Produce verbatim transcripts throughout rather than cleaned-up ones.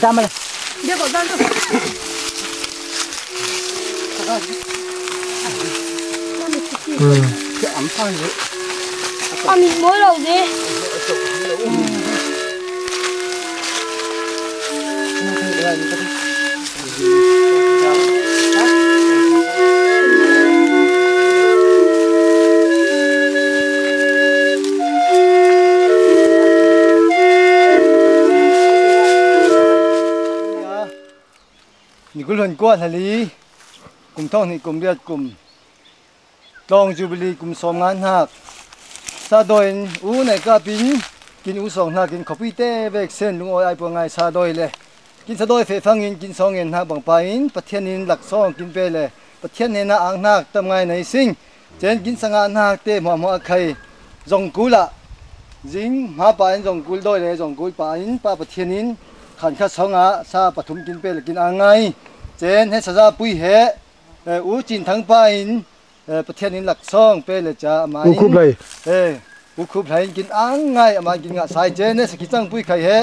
Tama le. Dia ko dan tu. Hmm. Ami mo lo de. Ni kul hon kua hali kum thong ni kum riat kum Tlawng Jubilee kum sawmnga hnak Sadawi in u nei kapin kin u sawng hnakin khuapuite vek sen lungawi ai puangai Sadawi le kin Sadawi fehfangin kin sawng ngen hnak bangpa in Pathian in laksawng kin pe le Pathian hnenah ang hnak tam ngai nei sing. Cen kin sanga hnak te hmuahhmuah a khai zong kul ah zing hmapa in zong kul dawi le zong kul pa in Pa Pathian in khan khat sawngah sa pathum kin pe le kin ang ngai. Cen he saza pui he, eh, u Cin Thang pa in eh, Pathian in laksawng pe le ca amah in, Ukhup Lai. Eh, Ukhup Lai in kin ang ngai amah in kin ngah sai cen, eh, sakhi cang pui khai he,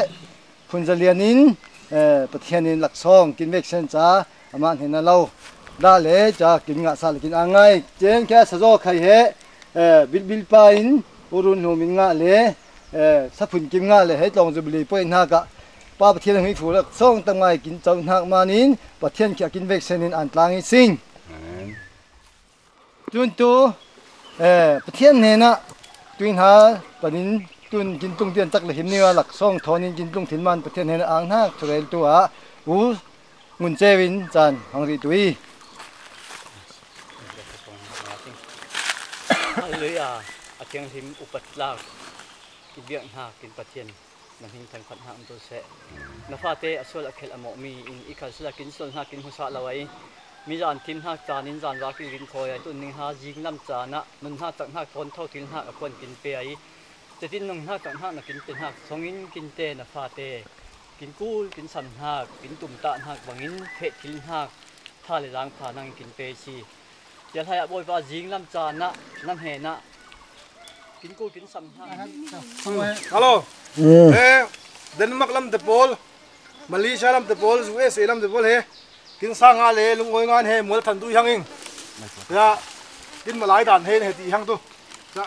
Phun Za Lian in, eh, Pathian in laksawng kin vek sen ca amah hnena lo. Da le ca kin ngah sa le kin ang ngai. Cen kia sazaw khai he, eh, Bilbil pa in, Urun Hlum in ngah le, eh, Saphun Kim ngah le he Tlawng Jubilee poi hnak ah Pa Pathian a hming fu laksawng tam ngai kin co hnak manin Pathian khia kin vek sen in an tlang i sing. Amen. Cun tu, eh, Pathian hnenah tuihna panin tun kin tlung tian tak le him ni ah laksawng thawn in kin tlung thin man Pathian hnenah ang hnak thurel tu ah u Ngun Ceu in caan hong rih tu i. Hallelujah. A thianghlim upat tlak kin biak hna kin Pathian. Na hming thangkhat hna um tu seh. Na fate a sual a khelh a mawhmi in i khal sila kin sual hna kin hmuhsah lo ai. Mi zan thim hnak caan in zan va kin rin khawi ai. Tun ning ha zing lam caan ah nun hna cak hnak thawn tho thil hnak a kuan kin pe ai. Cetin nun hna cak hnak na kin pe hnak song in kin te na fate kin kul kin sam hnak kin tum tah hnak bangin feh thil hnak tha le zaang pha nang kin pe si. Tia hlai ah Bawipa zing lam caan ah na hnenah kin kul kin sam hna. Hello. Eh, Denmark lam te pawl, Malaysia lam te pawl, U S A lam te pawl he kin sang ah le lungawi ngan he mual than tu i hang ing. Ya, kin malai dan he he ti i hang tu. Ya.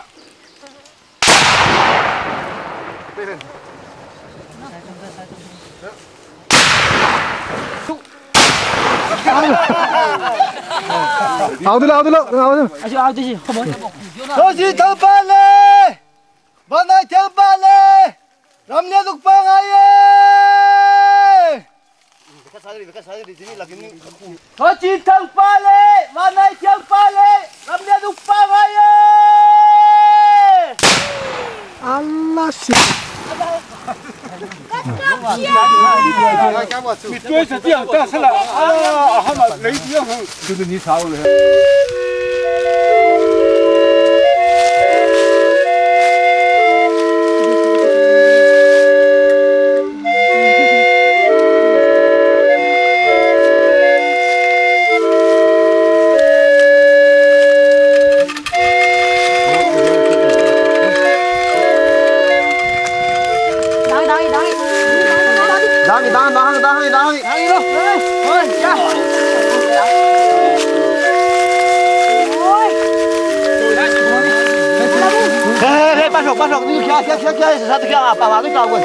Au tu lo, au tu lo, au tu. Ayo, au tu si, come on. Tawsi thangpa le, vanai thangpa le, ramlian ukpa ngai e. Kha sa ri, kha sa ri, tini lakin. Tawsi thangpa le, vanai thangpa le, ramlian ukpa ngai e. Allah si. Mi tuai sa tiang ta sala. Allah, ahama lei tiang. Tu ni sa le. Dangi, dangi, dangi, dangi. Dangi, dangi, dangi, dangi, dangi. Dangi lo. Hei, hei, ya. Hei, hei, hei, pasok, pasok. Ni kia, kia, kia, kia, sa, sa, kia, apa, apa, apa, apa.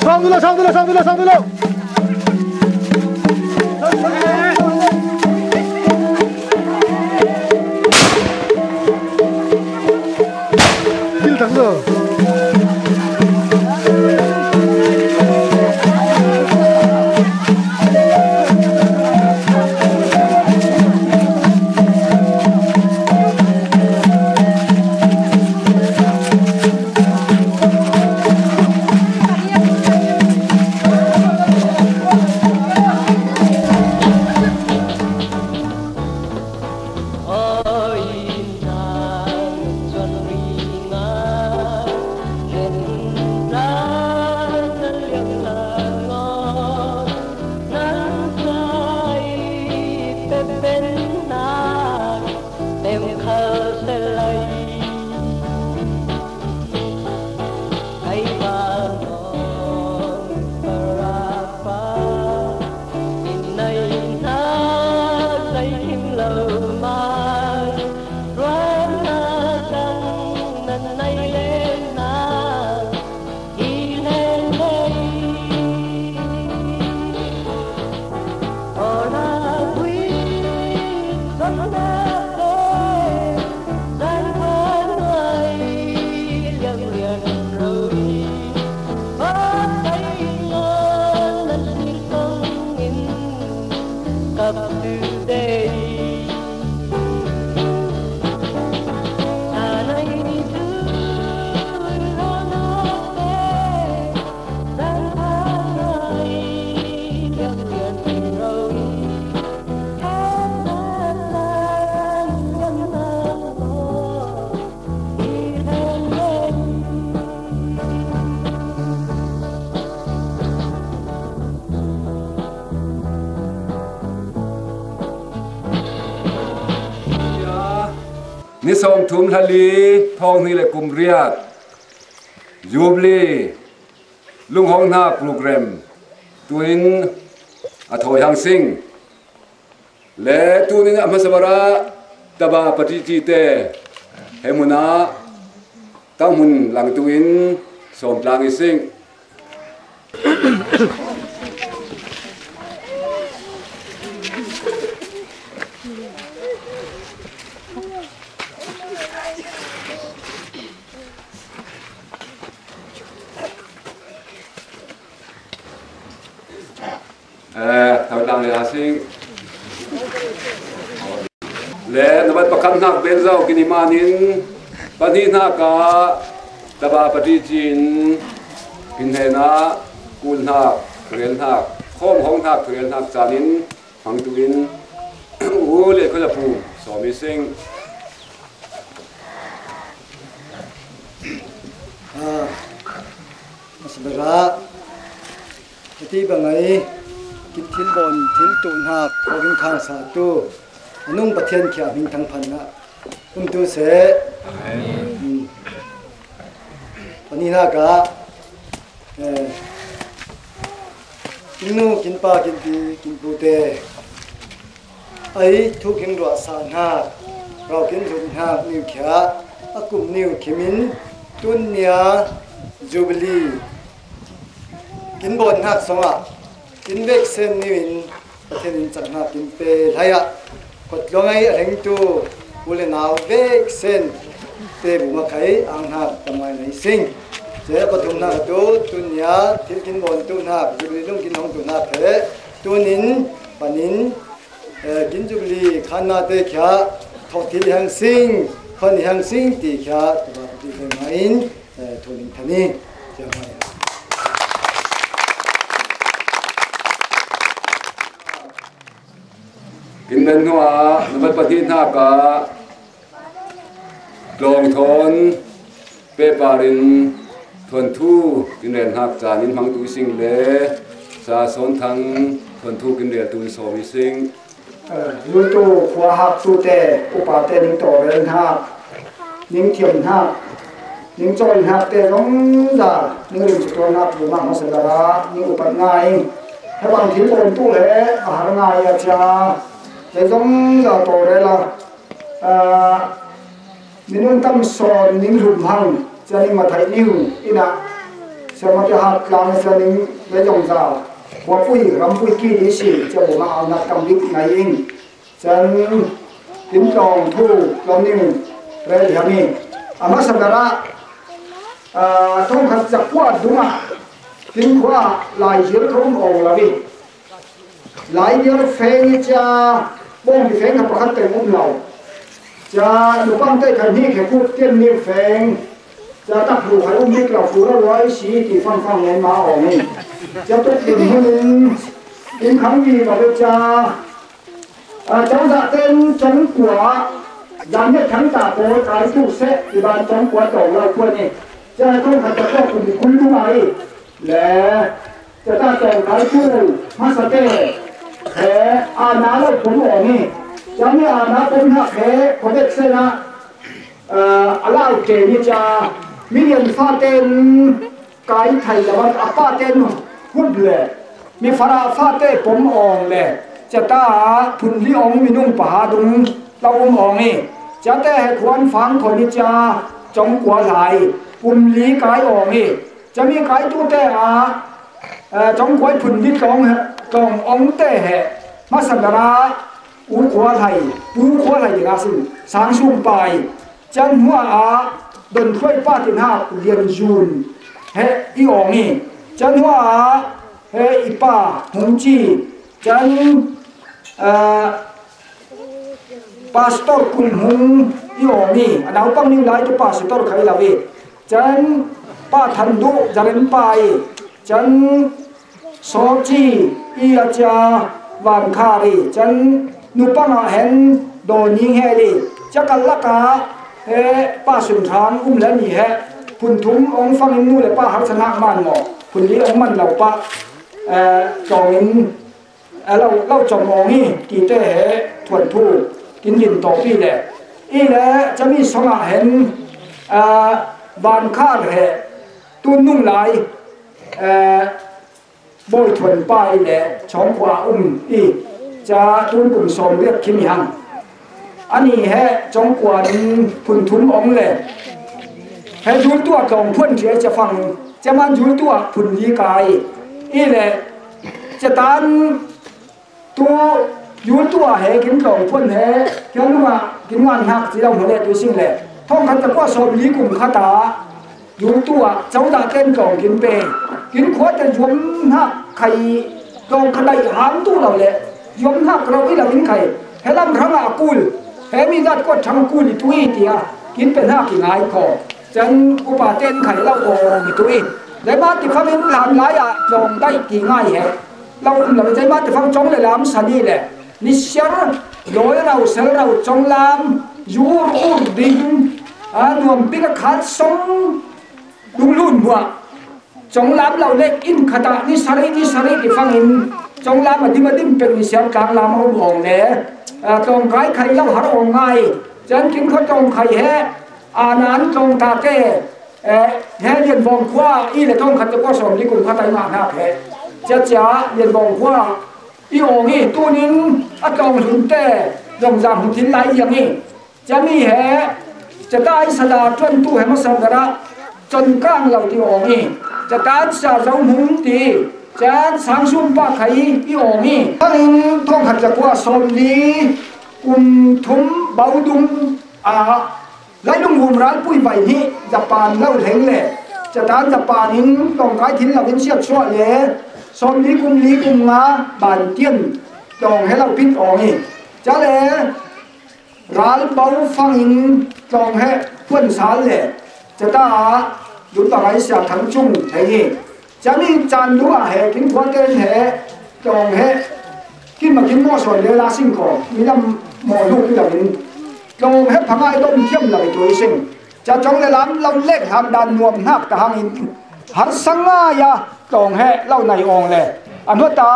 Sawm duh lo, sawm duh lo, sawm duh lo, sawm duh lo. Thil thang lo. Ni sawmthum, thla li, thawng hnih le kum riat, Jubilee lunghawng hna program tuin a thawi hang sing. Le tunin a hmasa bar ah taba patiti te he hmun ah tanghmun langtu in sawmtlang i sing. Eh, thawtlang le a sing. Le, na bat pakhat hnak bel zau kini manin, pahnih hnak ah taba pati cin, kin hnenah kul hnak, thurel hnak, khawm hong hnak, thurel hnak canin, hmang tuin, u le khuazapu, sawmi sing. Ah, a si bera. Hiti bangai, kin thil bawn, thil tuh hnak, khawvin khang sa tu, a nung Pathian khia hming thangphan ah um tu seh. Amen. Hmm. Pahnih hnak ah, eh, kin nu, kin pa, kin pi, kin pu te, ai thuk in ruahsah hnak, rau kin zut hnak niu khia, a kum niu khimin, tun nia Jubilee kin bawn hnak sawngah, kin veksen niu in Pathian in cak hnak kin pe hlai ah, khuatluang ai a hlengtu u le nau veksen te bu makhai ang hnak tamai ngai sing. Ce pathum hnak tu, tun nia thil kin bawn tu hnak, Jubilee lung kin hong tu hnak he, tunin, panin, eh, kin Jubilee khanna te khia, thawh thil i hang sing, khuan i hang sing ti khia, tuba ti te ngai in, eh, thu ning thani, ciang mai. Kin nan hnu ah, number pahnih hnak ah, tlawng thawn, pehpar in, Thuanthu kinrel hnak caan in hmang tu i sing le Sa Sawn Thang thuanthu kinrel tu in sawm i sing. Lutu khua hak tute, upate ning tawrel hnak, ning thiam hnak, ning cawi hnak te zong za, ning ring cutuan hnak tu mah hmasa dara ning upat ngai. Hebang thil pawn tu he a har ngai a cia, kei zong za tawrel a, aa, minung tam sawn ning hlum hang, cia ning mathai ning ina, sia mati hat lang cia ning le zong za, khuapui, rampui ki di si, cia bu mah a nak tam bik ngai in. Can in tlawng thu tlawm ning rel hiam hi. A hmasa dara, aa, thongkhat zakua dungah, tin khua lai zir ka um aw lo hi. Lai dir feng i cia, bawng di feng kha pakhat teng um lo. Cia nupang te kha hni khe kut tian ni feng. Cia tak ru khai um bik lo fu lo ruai si ti fangfang ngai ma awng in. Cia tuk din hun in, in khang mi ka ve cia, a, cang zah ten cang kua, zan hiat thang ta pawl kai tu seh, i ban cang kua tawng lo kua ni. Cia thongkhat zakua kum kul dungah i. Le, cia ta tawng kai tu, hmasa te, he, a na lo pum awng i. Cia mi a na pum hnak he, khuavek sena, a, a lau ke ni cia, mi lian fa ten, kai thai lo a, a pa ten hup le, mi fara fa te pom awng le, cia ta phun li awng minung paha dung lo um awng i, cia te he khuan fang khon i cia, cong kua lai, pum li kai awng i, cia mi kai tu te a, eh, cong kuai phun li tlawng he, tlawng awng te he, hmasa dara, u khua lai, pu khua lai ding a sin, sang sung pai, Can hua ah Don Khuai pa tin hak Lian Zun he i awng i, can hua ah he i pa Hung Ci, can, ah, Pastor Kun Hung i awng i, a naupang ning lai tu Pastor kha i lo i, can pa Than Duh Zaren pa i, can Sawci i a cia Van Khar i, can nupang ah hen Dawning he li, cia kal lak ah he Pa Sun Thang um le ni he phun thum awng fang in nu le pa harsa nak man maw, phun li awng man lo pa, eh, cawng in, eh, lo, lo cawng awng i ti te he thuanthu kin din tawpi le i le cia mi song ah hen, eh, Van Khar he tun nung lai, eh, Bawi Thuan pa i le Cawng Kua um i, ca tun kum sawm riat khi mi hang. Ani he Cawng Kua in phun thum awng le he Zul tuah tlawng phuan cia ca fang, ca man Zul tuah phun li kai i le ca tan tu Zul tuah he kin tlawng phuan he kia lungah kin ngan hnak ci lo hmu le tu sing le thawng khat zakua sawm li kum khat ah Zul tuah codahte in tlawng kin pe. Kin khuate zuam hnak khai tlawng kha daih hang tu lo le zuam hnak rauh i lo in khai. He lam hrangah a kul. He mi zat kuat hrang a kul i tu i tia kin pe hnak i ngai kho. Can upate in khai lo aw i tu i. Leima ti fangin hlan lai ah tlawng daih ti ngai he. Lo um lo i, ceima ti fang cong le lam sani le. Ni siar, lawi rau, sel rau, cong lam, zur ur ding, a, nuam pik a khat song, dung lun hua. Cong lam lo le in khat ah ni sari, ni sari ti fangin, cong lam a dim a dim pek ni siar tlang lam a um awng le. A, tlawng kai khai lo har awng ngai. Can kin kho tlawng khai he, a nan tlawng ta ke, eh, he Lian Vawng khua i le thawng khat te pawh sawm li kum khat ai mah hnak he. Cia cia Lian Vawng khua i awng i tunin a tlawng hlun te zong zam hmu thil lai i ang i. Cia mi he, cia ta i sada tuan tu he masa dara con kang lo ti awng i. Cia ta sa zo hmung ti, cia sang sum pa khai i awng i. Tangin thawng khat zakua sawm li kum thum bau dung a Lailung um ralpui vai hnih Japan lo hleng le catan Japan in tawngkai thil lo in siatsuah le sawm li kum li kum nga ban tian tawng he lo pit awng hi. Ca le ralbo fangin tawng he puan sal le cata ah dun bangai sia thang cung thei hi. Cami can lu ah he kin khuate in he tlawng he kin ma kin mawh sawn le la sing khaw mi lam mawh lu pi lo in tlawng he phangai dom thiam lo i tu i sing. Cia cawng le lam lo lek hlan dan nuam hnak ta hangin harsa ngai a tlawng he lo nai awng le a hnuata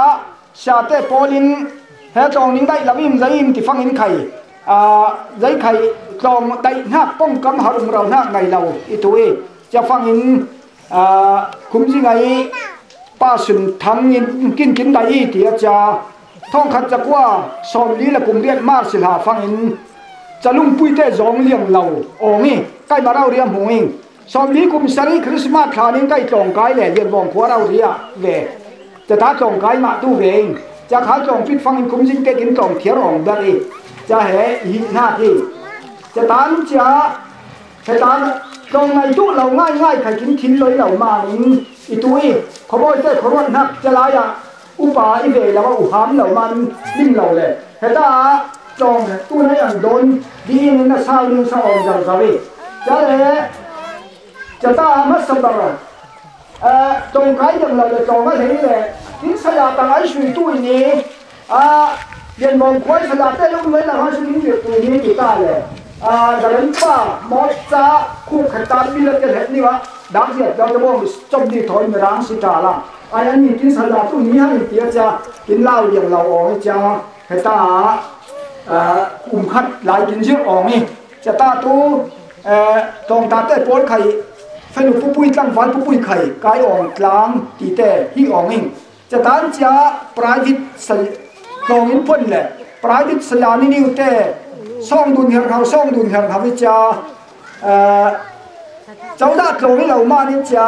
siate pawlin he tlawng ning daih lam im zai im ti fangin khai, aa, zai khai tlawng daih hnak pawngkam har um rau hnak ngai lo i tu i cia fangin, aa, khumzi ngai pa sun thang in kin kin daih i ti a cia thawngkhat zakua sawmli le kum riat March hla fangin calungpuite zawng liang lo awng i kai ma rau riam hung ing. Sawmli kum sarih Christmas thla ning kai tlawngkai le Lianvawng khua rau ria ve. Cata tlawngkai mah tu ve in. Cia kha tlawng pit fangin khumzing te kin tlawng thiar awng ber i. Cia he i hih hna hi. Catan cia, catan tlawng ngai tu lo ngai ngai khai kin thil loi lo manin i tu i. Khuabawi te khuaruat hnak cia lai ah upa i ve lo a u ham lo man lim lo le. Heta tlawng tu nai an dawn di in na sau ning sa awng zar zar i. Cia le, cata hmasa ber, eh, tlawng kai deng lo le tlawng a hlei le, in saya tang ai sui tu i ni, ah, Lianmawng khuai saya te lung mai la ha su ning tu ni ti ta le, ah, Zaran pa, mawt ca, khuk khat ta mi la te het ni wa, dak ziat lo te bawng com di thawi mi rang si ta la. Ai an ni kin saya tu ni ha in ti a cia, kin lau liang lo awng i cia, heta, ah, kum khat lai kin zir awng i. Cia ta tu, eh, tlawngtate pawl khai, fanu pupui tlangval pupui khai, kai awng tlang tite hi awng in. Cia tan cia private sal-, tlawng in phuan le, private saya ni niu te, sawng dun her hau, sawng dun her hau i cia, eh, caudah tlawng i lo man in cia,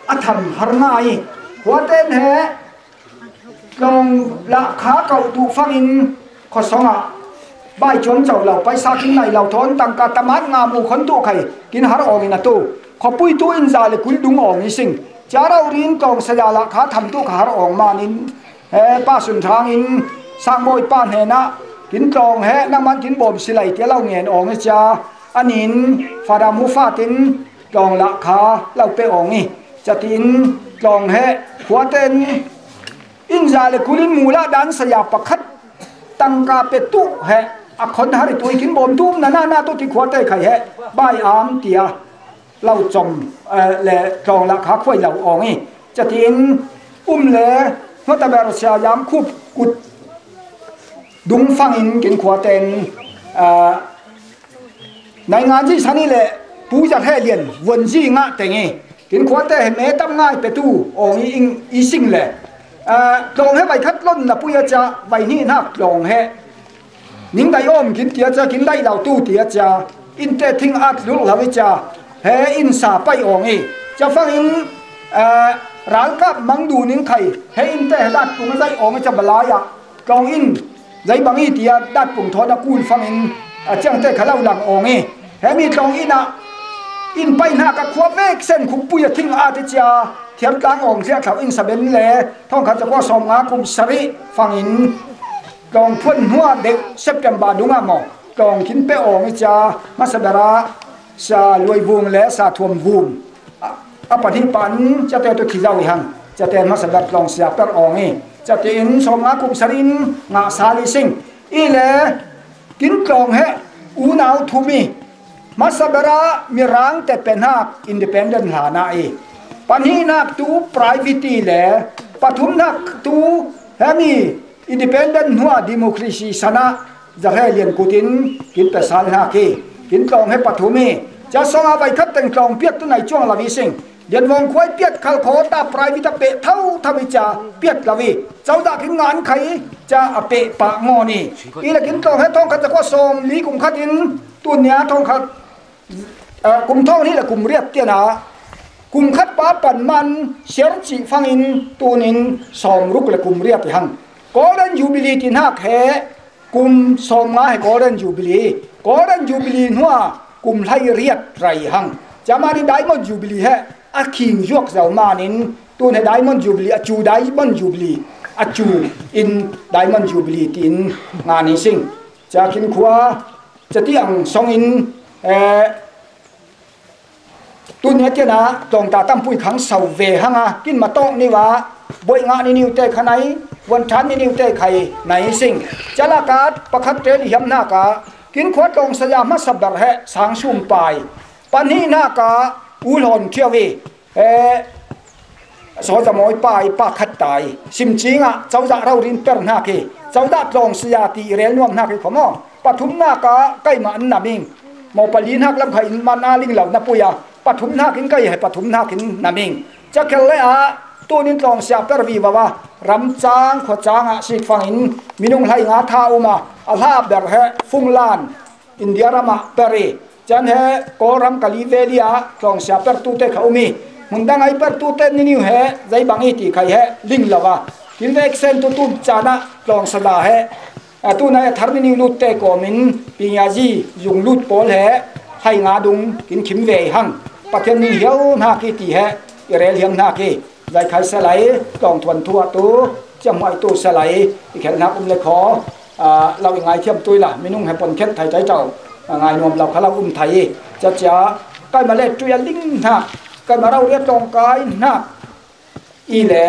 a tham har ngai. Khuaten he, tlawng lah kha kauh tu fangin khuasawng ah bai cuam co lo, paisa kin nai lo thawn tangka tamat nga mu khon tu khai kin har awng in a tu. Khuapui tu in za le kul dung awng i sing. Cia rau rin tlawng saya lah kha tham tu kha har awng manin, he pa sun thang in sangbawi pa hnenah kin tlawng he nangman kin bawm si lai tia lo ngen awng i cia. Anin fada mu fatin tlawng lah kha lo pe awng i. Cia tin tlawng he khuaten in za le kulin mu lah dan saya pakhat tangka pe tu he a khon har i tu i kin bawm tu na na na tu ti khuate khai he bai am tia lo com, eh, le tlawng lah kha khuai lo awng i. Cia tin um le hnuata ber sia yam khup kut dung fangin kin khuaten, eh, Naingan zi sani le pu za he lian vuan zi ngah teng i kin khuate he me tam ngai pe tu awng i ing i sing le, ah, tlawng he vai khat lon na pui a cia vai hnih hnak tlawng he ning dai awm kin tia cia kin dai lo tu tia cia in te thing at lul lo i cia he in sa pai awng i cia fangin, ah, ralkap mang du ning khai he in te he dat pung a zai awng i cia balai ah tlawng in zei bang i tia dat pung thawn a kul fangin a ciangte kha lo lang awng i. Hemi tlawng in ah in pai hna ka khua vek sen khukpui a thing a ti cia thiar tlang awng thliah thlau in saben le thawngkhat zakua sawm nga kum sarih fangin tlawng phuan hnuah deuh September dungah maw tlawng kin pe awng i cia hmasa berah sa luai vung le sa thuam vung a, a pahnih pan ciate tu khi zo i hang. Ciate hmasa ber tlawng sia per awng i. Ciate in sawm nga kum sar in ngah sal i sing. I le kin tlawng he unau thum i. Hmasa ber a mirang te pe hnak independent hlan ah i. Pahnihnak tu private i le pathumnak tu hemi independent hnuah democracy sanah zahe lian kutin kin pe sal hnak i. Kin tlawng he pathum i. Cia sawng a vai khat teng tlawng piat tu nai cuang lo i sing. Lianvawng khuai piat khal khaw ta private a peh tho tho i cia piat lo i. Caudah kin ngan khai i cia a peh pah ngawn i. I le kin tlawng he thawngkhat zakua sawm li kum khat in tun nia thawngkhat, ah, kum thawng hnih le kum riat tian ah kum khat pa pan man siar cih fangin tunin sawm ruk le kum riat i hang. Golden Jubilee ti hnak he kum sawm nga he Golden Jubilee. Golden Jubilee hnuah kum hlai riat rai hang. Cia mah in Diamond Jubilee he a khing zuak zo manin tun he Diamond Jubilee, a cu Diamond Jubilee, a cu in Diamond Jubilee tiin ngan i sing. Cia kin khua, cia tiang sawng in, eh, tun he tian ah tlawngta tampui khang so ve hang a, kin matawk niu ah, buaih ngah ni niu te kha nai, vuan ṭhan ni niu te khai nai sing. Cia lak ah pakhat te ni hiam hnak ah, kin khua tlawng saya hmasa ber he sang sum pai. Pahnih hnak ah U Hlawn Thiau i, eh, Sawza Mawi pa i pa khat ta i, Simcing ah cozah rori in per hnak i, cozah tlawng saya ti i rel nuam hnak i kho maw. Pathum hnak ah keimah an nam ing. Maw pali hnak lam kha in man a ling lo na pui a, pathum hnak in kei he pathum hnak in nam ing. Ca khel le ah tunin tlawng sia per vivo a, ramcang khuacang ah sikfang in minung hlei nga tha um a, a hla ber he Funglan India ram ah per i, can he Kawlram Kali Valley ah tlawng sia per tu te kha um i, hmun dang ai per tu te niniu he zei bang i ti khai he ling lo a, kin vek sen tu tun can ah tlawng sa da he a tunai a thar niniu lut te kawmin pinyazi zung lut pawl he hai nga dung kin khim ve hang. Pathian ning hiau hnak i ti he i rel hiam hnak i, zai khai sa lai, tlawng thuan thu ah tu ciam huai tu sa lai, i khel hnak um le kho, ah, lo i ngai thiam tui la, minung he pon khet thai tai tau, ah, ngai nuam lo kha lo um thai i, ca cia, kai ma le tui a ling hnak, kai ma rau riat tlawng kai hnak, i le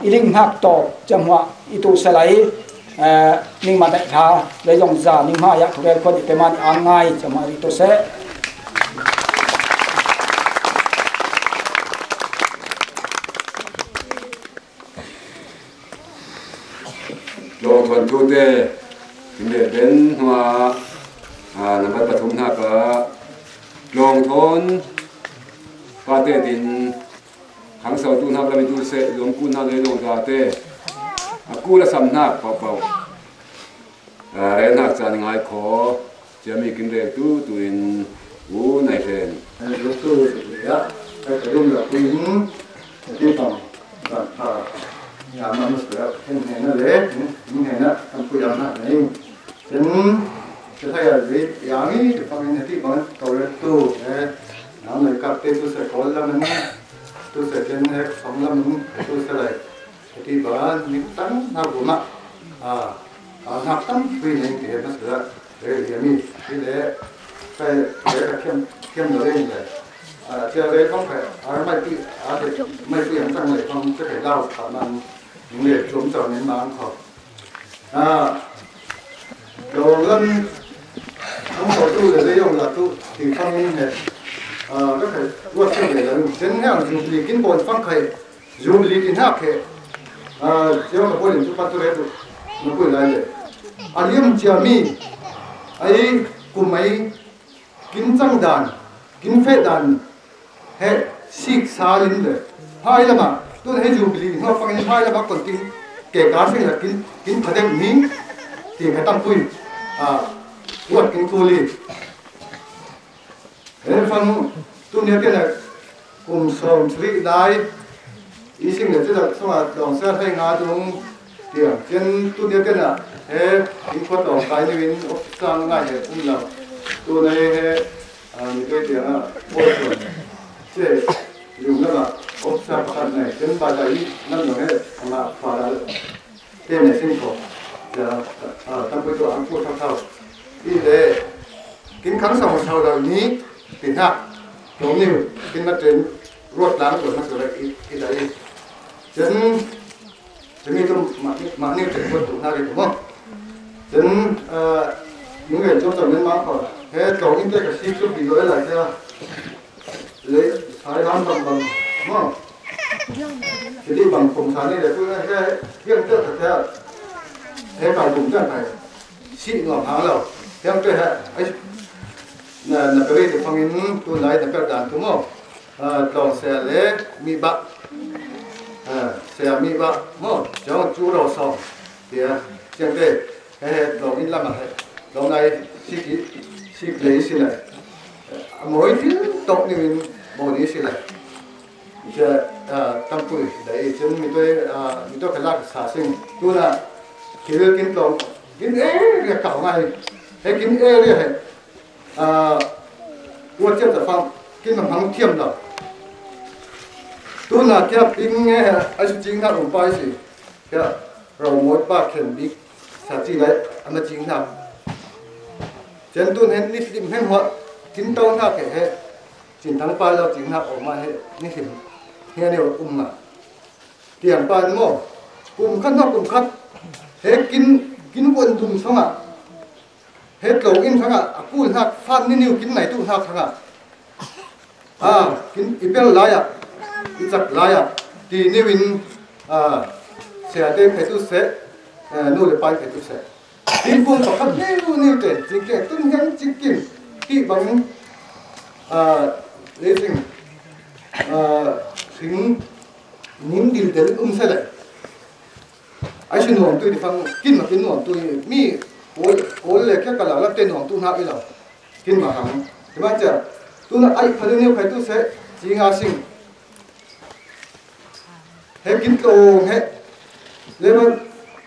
i ling hnak tawk ciamhuah i tu sa lai, eh, ningmah daih hla le zong za ningmah ya thurel khua dih te man i ang ngai ciamhuah i tu seh. Lawng thuan thu te in le ben hma, ah, nambat pathum hnak ah lawng thawn pa te din Khangsotu hnak lam i tu seh, lawmkul hnak le lawngza te a kul a sam hnak paohpaoh, aa, rel hnak ca ni ngai kho. Ciami kin rel tu tu in U Nai Hlen. Rel tu tu ya, ka ka lum la ku in, ti pang, pang pha, ya ma mas la, hen hen na le, hen hen na, kan ku ya na nei. Cun, ka thai a zi, ya mi, ka pang in, ti pang, ka rel tu, eh, na mai kap te tu seh, Kawl lam in, tu seh, cun, eh, Fang lam in, tu seh lai. Ka ti ban, ning tam hna bu mah. Ah, ah, hnak tam pui ning ti he masa. Rel hiam i, ti le, kai, kai ka thiam, thiam lo rel le. Ah, cia rel kong kai, ar mai pi, ar mai pi ang tang le kong cia kai lau ka man, ning le, tlum tau ning mang kho. Ah, lo lam, ang kho tu le le yong la tu, ti kong ning he. Ah, ka kai, ruat cia le la, chen he ang tu li kin bon fang kai. Jubilee ti hnak he, ah, cio na pawl in cu patu re tu na pui lai le. A liam ciami, ai kum ai kin cang dan, kin feh dan he sik sal in le. Hmai lamah, tun he Jubilee hnuah fangin hmai lamah kon tin ke ka sing le kin, kin phadek ni ti he tampui, ah, ruat kin kul i. He fang tunia tena kum sawm sarih lai i sing le cila sunga tlawng sa hei nga dung tiang. Cin tunia tena he in khua tlawng kai ningin officer ngai he um lo. Tuna he, he, ah, mi tui tiang a, pawl tuan. Ce, yung lama officer pakhat ngai. Cin ba dai nam nong he, ama fa la. Te ne sin ko. Ya, ah, tam pui tu ang pu thau thau. I le, kin khang sa mo thau dau ni, ti hnak. Tong niu, kin na tren, ruat lang, ruat na sura i, i da i. Chen, chen ni tu ma, ma ni tren ruat tu hnak i tu mo. Chen, ah, yung le, chom chom nen ma ko. He, tong in te ka si tu bi lo lai ya. Le, sai lam bang bang, maw? Sidi bang kum sa ni le, tu he, hiang te ka te, he kai kum te kai. Si ngam hang lo. Hiang te he, ai, na, na peri te fangin, tu lai na per dan tu maw? Ah, tlawng se le, mi ba. Ah, se mi ba, maw? Jong chu ro song. Tia, hiang te. He, he, tlawng in lam ah he. Tlawng nai sik i, sik lei si lai. A mawi thil tawk ning in maw ni si lai. Cia, ah, tampui dai i cun mi tuai, ah, mi tuai ka lak sa sing. Tuna, thil kin tlawng, kin area kau ngai. He kin area he. Ah, ua cia ta fang, kin hmang thiam lo. Tuna kia ping nge, a si cing na um pai si. Kia, rau mawi pa khen bik. Sa ci lai, a na cing hna. Cen tun hen ni hlim hen huah, kin to hna ke he, cin thang pa lo cing hna, oma he, ni hlim. He ne um ma. Tiang pa ni maw, kum khat hna kum khat, he kin, kin vuan dum song ah, he tlawng in song ah, a kul hnak fan ni niu kin nai tu hnak song ah, A, kin i pel lai ah, i chak lai ah, ti niu in, a, siate khaitu seh, eh, nu le pa khaitu seh. Thingkung pakhat niu niu te, jingke tun hian jingkin, ti bang, a, lei jing, a, hring ning dil del um se le. Ai si nuam tu di fang, kin ma kin nuam tu mi, ol, ol le ke ka la la te nuam tu na i lo. Kin ma hang. Ti ma cha, tu na ai phani niu khaitu seh, jinga sing. He kin tlawng he. Le ma,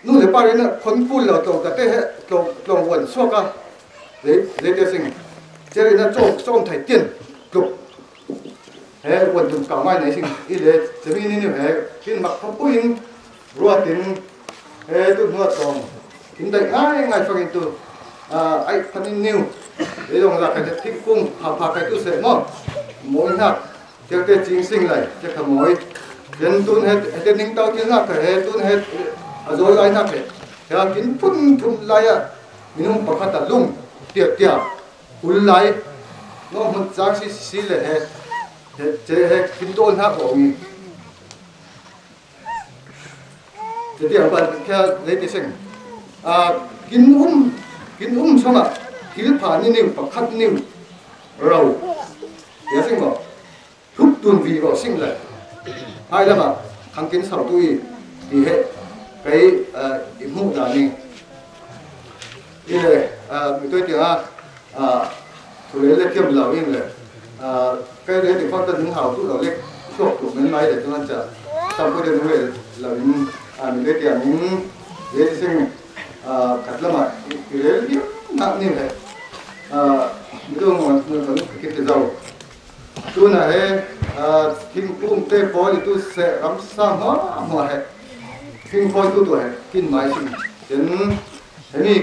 nu le pa rena khon kul lo tlawng ta te he, tlawng, tlawng wan suak a. Le, le te sing. Che rena chawm, chawm thai tian. Tluk. He, wan tum kau ngai nei sing. I le, che mi ni ni he, kin mak khawm puin, ruatin, he, tu hnuat tlawng. Kin dai ngai ngai fangin tu, a, ai phani niu. Le long la ka thingkung, pha pha khaitu seh maw. Mawi hnak. Tiang te cing sing lai, tiang kha mawi. Tiang tun he, he te ning tau thil hnak kha he, tun he, a zawl lai hnak he. Tiang kin phun thum lai a, minung pakhat a lung, tiak tiak, ul lai. Ngawng hmun chang si, si le he, he, che he, kin tawn hnak awng i. Tete a ban khia lei ti seng. A, kin um, kin um sawng ah, thil pha ni niu, pakhat niu, ro. Tia seng maw? Thup tun vi ro sing lai. Hai lam ah, khang kin sau tu i, ti he, kei, a, i hmuh dan i. I le, a, mi tui ti a, a, thu le le kiam lo in le, a, kei le ti fak ta nung hau tu lo le, suak tu men mai le tu nan cha, tam ko de nung le lo in, a, mi tui ti a nung, le ti sing, a, khat lam ah, i, i le le nak ni le, a, mi tu ngon, ngon kan ki ti zau. Tuna he, a, thingkung te pawl i tu se ramsa hma hma he. Thingkhawi tu tu he, kin mai sin. Ken, he ni,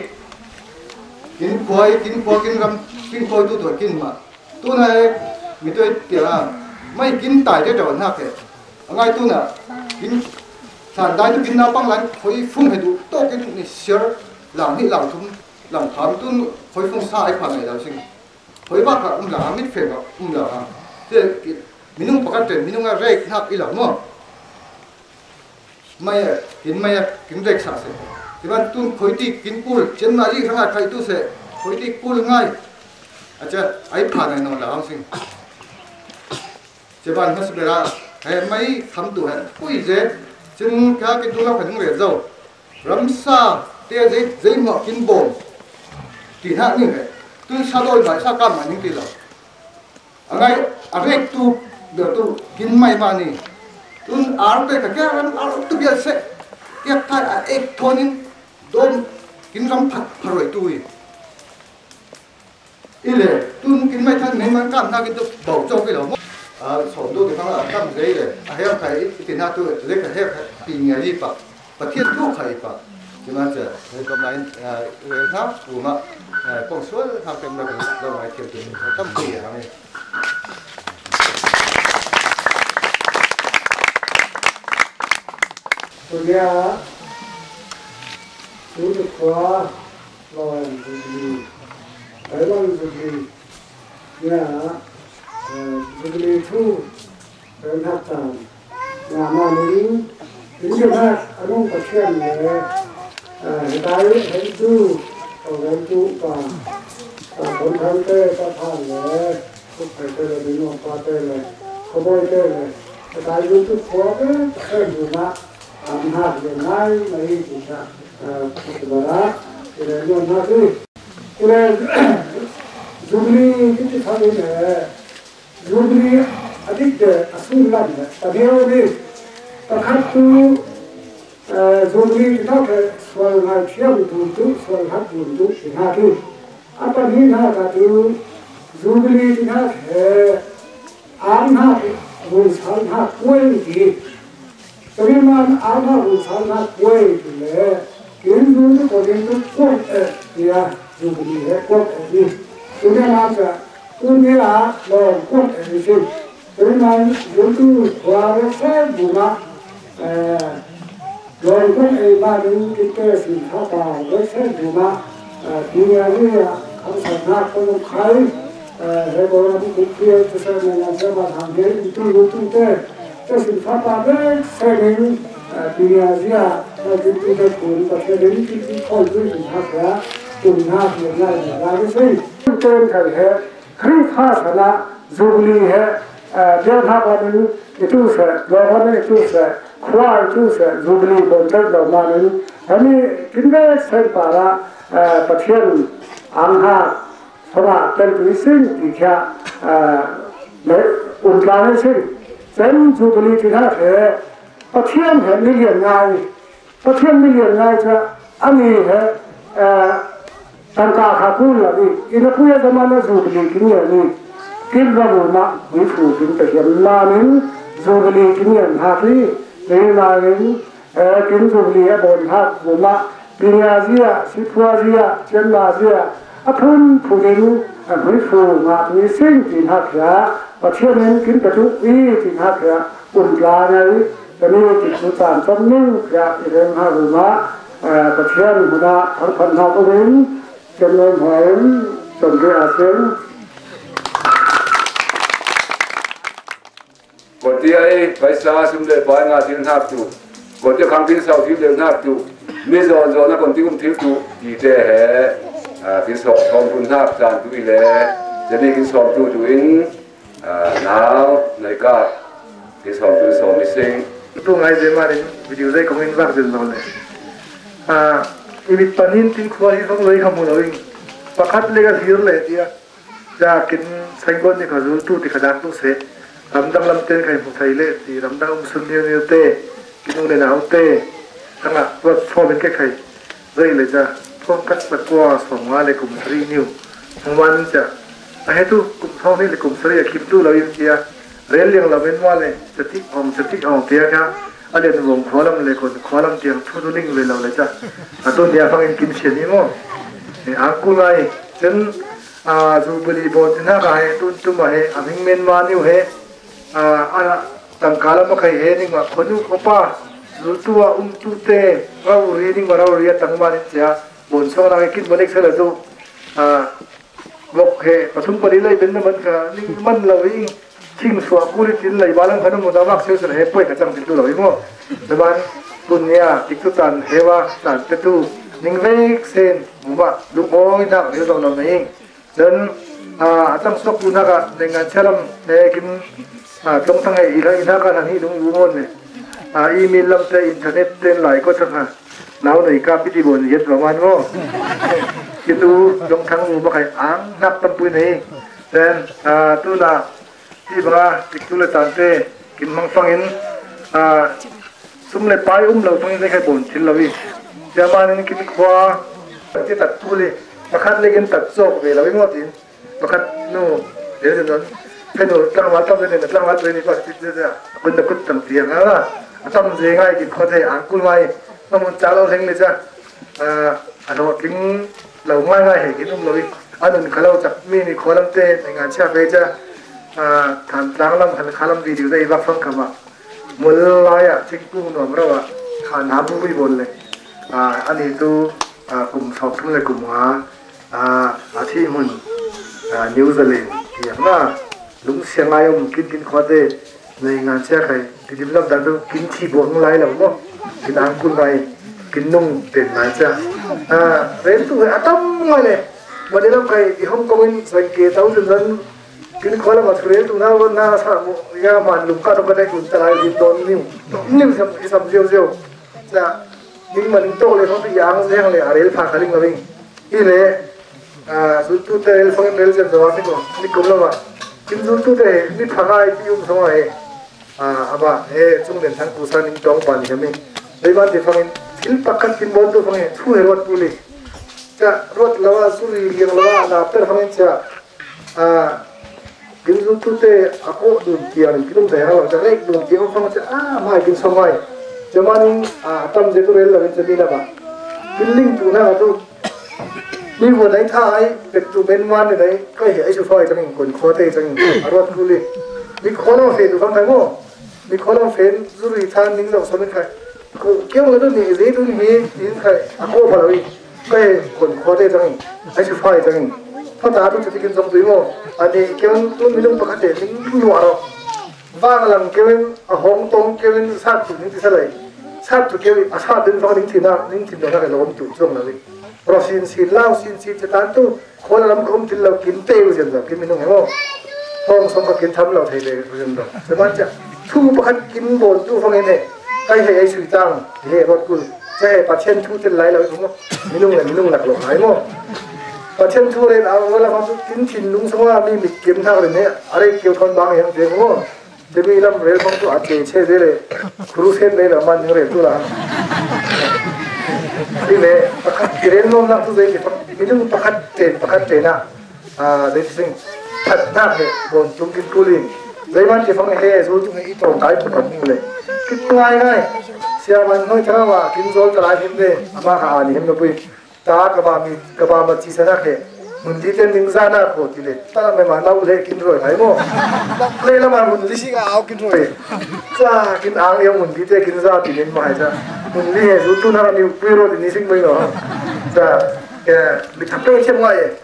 kin khuai, kin khuai, kin ram, thingkhawi tu tu he, kin ma. Tuna he, mi tu he tia, mai kin tai te tawh hnak he. A ngai tuna, kin, san dai tu kin naupang lan, khoi fung he tu, to kin ni siar, lang ni lang thum, lang tham tun, khoi fung sa ai pha mai lang sing. Khoi bak ah um lo a, mitfeng ah um lo a. Te, minung pakhat pen, minung a rek hnak i lo maw? Mai a, kin mai a, kin rek sa se. Ti ban tun khoi ti kin kul, chen ma i hrang a khai tu se, khoi ti kul ngai. A che, ai pha ngai nawn lo a sing. Che ban hmasa ber a, he mai kham tu he, pui ze, chen ka kin tu lo kha nung re zo. Ramsa te zei, zei mawh kin bawm ti hna ning he. Tun sa dawi mai sa kam mai ning ti lo. A ngai a rek tu ber tu kin mai mah ni. Tun ar te ka kia ram ar tu bial se. Kia kai a ek thonin dom kin ram phat pharoi tu i. I le, tun kin mai than nei man kam hna kin tu bau cawk i lo maw? A, sawm dawh ti kha a kam zei le, a her khai i ti hna tu le ka her khai pi ngia i pah, Pathian thu khai i pah. Ti man cia, hei kawm lai in, a, rel hna, pu mah, a, kong sual hna tem na kan lo ngai thiam tu, tam pi a hang i. Tunia, tu tu khua, Lawng Jubilee, Lawng Jubilee, nia, eh, Jubilee thu, eh, hnak caan, nia, mah ning, tingkir hnak, a nung Pathian le, eh, hitai, hei tu, Lawng tu pa, eh, Thawng Thang te, pa Thang le, Thuk Thai te le, Minung pa te le, Khabawi te le, hitai, tu khua te, Pathian bu mah, An hak le ngai mai hi ti kha, ah, ka ti bara, ti le nuam hna ti. Ti le, Jubilee ki ti kha in, eh, Jubilee a dik te a sun lam le, ta neu ni. Pakhat tu, eh, Jubilee ti kha ke sual ngai thiam tu tu, sual hak tu tu ti kha ti. A pahnih hna kha tu, Jubilee ti kha he, ar hna, vun sal hna kuai ti. Tuni man ar hna, vun sal hna kuai ti le, kin zu tu ko ding tu kuai eh, tia, Jubilee he kuai eh ni. Tuni man ka, tuni a, lawng kuai eh ni si. Tuni man, zu tu, khua ve se bu ma, eh, Lawng kong ei mah ning kite sin kha ta, voi sen bu mah, eh, pi nia ni a, khang san hnak kong khai, He ko na bu kut khe tu sa na na sa ma thang khe tu lu tu te. Te sin fa pa be se ning, pia zia, ta tu tu te kun pa se ning ki ki khol tu sin ha kha, kun ha kha na na ga se. Tu te kai he, Khrih pha sana, Jubilee he, bia ha ka ning, itu se, lo ka ning itu se, khua itu se, Jubilee bon tel lo ma ning. Ani kin be se pa la, Pathian ang ha, Sora tel tu sing ti kha, le um tla ni sing. Sen Jubilee ti na the, Pathian he million ngai, Pathian million ngai cha, ani he, tangka kha kun la ni, ina puya zaman na Jubilee kin ya ni, kin ra bu ma, ni fu kin ta hiam ma nin, Jubilee kin ya ha ti, ni ma nin, kin Jubilee a bon ha bu ma, Pinya zia, Siphua zia, Chianma zia, a phun phunin, a hui fu ngah tui sing tin hak hia, Pathian in kin petu i tin hak hia, um tla ngai, kani ti tu tan chom ning hia, i reng ha ru ma, Pathian huna, thar phan ha ko rin, chen nom hoim, chom ke a sing. Mawti ai, paisa sum le pai nga thil hnak tu. Mawti khang thil sau thil le hnak tu. Mi zawn zawn a kon ti um thil tu. Ti te he, a, thil sau thawm tu hnak caan tu i le. Zani thil sau tu tu in, a, nau, nai ka. Thil sau tu sau mi sing. Tu ngai zai ma rin, video zai kong in vak zin zawn le. A, i mit panin tin khua hi zong loi kha mu lo in. Pakhat le ka zir le tia. Ca kin saingkawt ni kha zultu ti kha dak tu seh. Ramdang lam ten khai hmu thei le ti ramdang um sun niu niu te, kin u le nau te, tangah tuat sawm in ke khai. Zei le ca, thawm khat sa kua sawm nga le kum sari niu. Hmuman ca, a hetu kum thawm ni le kum sari a khim tu lo in cia. Rel liang lo men ma le, ca tik hong, ca tik hong tia kha. A lian vong khua lam le kon khua lam tiang thu tu ling ve lo le ca. A tu nia fangin kin sian ni maw. Ang ku ngai, cen, Jubilee bawn tin haka he, tun tuma he, a hming men ma niu he, a tangka lama khai he, ningma khonu khopa, zultu a umtu te, rauri ningma rauri a tangma nin cia, bawn sawng na he, kin banek sela tu, a, bok he, pathum pali lai ben na man kha, ning man lo hi, thing suah kuli tin lai balang kha na mu ta mak sel sela he, puai ka chang tin tu lo hi maw. Na man, tun nia, tik tu tan, he wa, tan te tu, ning vek sen, mu ma, lung oi nak, ril dong lo na hi. Cun, a, a tang suaktu hnak ah, nei ngan chia lam, he kin, a, tlawng thang he, i hla, i hna ka hlan hi lung u ngawn le. A, email lam te, internet te, lai ko thang ha. Nau nei ka piti bon yet ba man maw. Kitu, tlawng thang u ba khai ang hnak tam pui nei. Then, a, tu na, ti banga, tik tu le tan te, kim hmang fangin, a, sum le pai um lo fangin zei khai bon thil lo i. Tia man in kin khua, ti tak tu le, pakhat le kin tak cawk ve lo i maw tin. Pakhat nu, dia dia non. Kan nu tlangval tam ni, tlangval tu ni pas ti dia. Kun da kut tam tiang ha. Tam je ngai ki khot he ang kul ngai. Namun cha lo leng le cha. A, a lo tling lo ngai ngai he ki num lo i. A nun kha lo chak mi ni kholam te, nei ngan chia ve cha. A, than tlang lam han khalam video dei vak fang kama. Mul lai a thingkung nuam rau a. Khan ha bu bui bon le. A, ani tu, a, kum sawm thum le kum nga. A, a thih hmun, a, New Zealand tiang na, lungsia ngai om kin kin khuate, nei ngan chia khai, tidim lam dan tu kin thi buang lai lo maw, kin ang kun ngai, kin nung ten ngai chia. A, rel tu a tam ngai le, ma de lam khai, i Hong Kong in sang ke tau zin zan, kin khua lam a thu rel tu na, na sa mu, ya man lum ka tu ka dai kun ta lai, lim don niu, niu sam, i sam ziau ziau. Chia, ning ma ning tawk le, hong tu yang ziang le, a rel pha kha ling lo ing. Hi le, a, zultu te rel fangin rel zem zo a, ni ko, ni kum lo ma. Kin zultu te, ni pha ngai ti um song a he. A, a ba, he, chung den thang ku sa ning tong pan hi mi. Dei ban ti fangin, thil pakhat kin bon tu fangin, thu he ruat pu li. Cha, ruat lo a, suri liang lo a, na per fangin cha. A, kin zultu te, a ko dun tiang, kin um te ha lo, cha rek dun tiang, fang cha, a, mai kin song mai. Cha manin, a, tam je tu rel lo, cha mi la ba. Kin ling tu na tu. Ni vo dai tha ai, pek tu ben man ni dai, kai he ai su fai tang kon kho te tang, a rot tu li. Ni kho lo fe tu fang dai mo. Ni kho lo fe, zuri than ning lo so ni kai. Ko kiang lo ni ze tu ni hi, in kai, a ko pha lo i. Kai kon kho te tang, ai su fai tang. Mata tu ti kin zong tu i mo. Ani keu tu minung pakhat te ning lu aro. Vang lang keu in a hong tong keu in sat tu ning ti sa lai. Sat tu keu in a sat den vang ning ti na ning ti na ka lo om tu zong la wi. Ro sin sin lau sin sin te tan tu. Khol lam ka um til lo kin te u zen lo kin minung he mo. Hong song ka kin tham lo thei le u zen lo. Se ban cha. Thu pakhat kin bol tu vang in he. Kai he ai sui tang. He rot kul. Che he Pathian thu til lai lo i mo. Minung le minung lak lo lai mo. Pathian thu ren a wala ma tu kin thin lung song a mi mit kim thak ren he. Are keu thon bang yang te mo. Te mi lam rel bang tu a che che de le. Crusade le la man rel tu la. Ti le pakhat ki rel nom nak tu de ki pakhat minung pakhat te pakhat te na. A de sing. Phatnak he bon tung kin kulin. Zai man ki fang he zul tung he i tong kai pun ni le. Kin ngai ngai. Sia man noi tara wa kin zol tara him de. Ama ka ani him na pui. Ta ka ba mi ka ba ma chi sa na he. Mun di te ning za na ko ti le. Ta me ma nau le kin roi lai mo. Le la ma mun di si ka au kin roi. Cha kin ang yo mun di te kin za ti nin ma hai cha. Mun di he zu tu na ni pui ro di ni sing mai no. Cha ke mi tha pe chem ngai.